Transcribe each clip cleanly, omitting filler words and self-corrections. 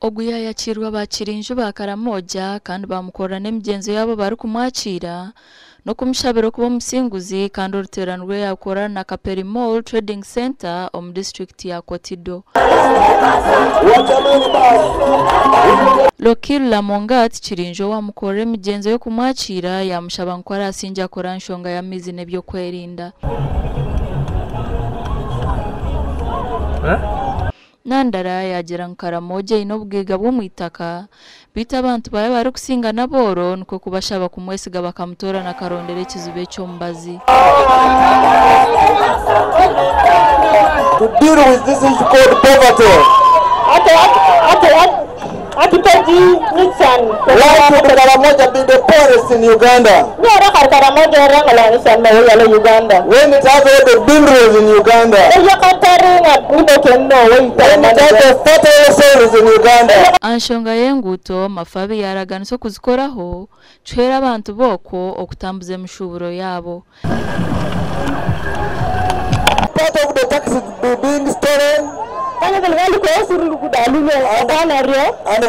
Ogu yaayakiirwa ba Kirinju ba Karamoja kandi baamukorera n'emigyenzo yaabo barikumwakiira n'okumushabira okuba omusinguzi kandi oruteerane rwe yaarukora na Kaperi Mall Trading Centre omu disiturikiti ya Kotido. Lokir Lamongat Kirinju owaamukorera emigyenzo y'okumwakiira yaamushaba ngu ku araasingye akore aha nshonga y'amaizi n'eby'okwerinda. Nandala yaagira ngu Karamoja eine obugaiga bw'omu itaka beitu abantu baayo abarikusinga n'abooro nikwo kubashaba kumwesiga bakamutoorana akarondera ekizibu eky'omubazi. To deal with this issue called poverty. Why should Karamoja be the poorest in Uganda? When it has all the minerals in Uganda. When it has the fertile soils in Uganda. Aha nshonga y'enguuto, Mafabi yaaraganisa okuzikoraho kihwere abantu b'okwo okutambuza emishuuburo yaabo. Part of the taxes being stolen and we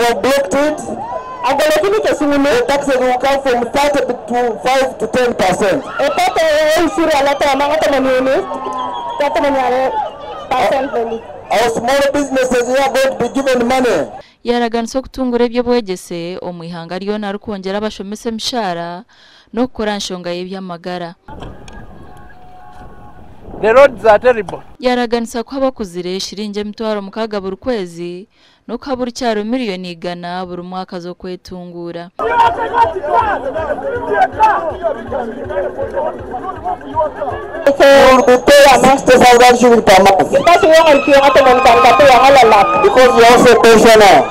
have blocked it. The taxes will come from 30 to 5 to 10%. Our small businesses here are going to be given money. Yaaraganisa okutungura eby'obwegyese omu ihanga ryona arikwongyera abashomesa emishaara n'okukora aha nshonga y'eby'amagara. The roads are terrible. Yaaraganisa kuha abakuzire shiringi 60,000 buri kwezi n'okuha buri kyaro 100,000,000 buri mwaka z'okwetunguura. You will be paid 60,000 shillings per month. Because you are also a pensioner.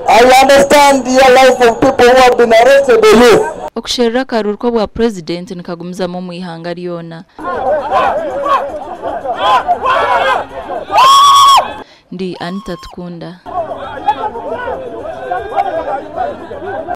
I understand the life of people who have been arrested, the youth. Okusherura akaruru k'obwa purezidenti nikagumizamu omu ihanga ryona. Ndi Anita Tukunda.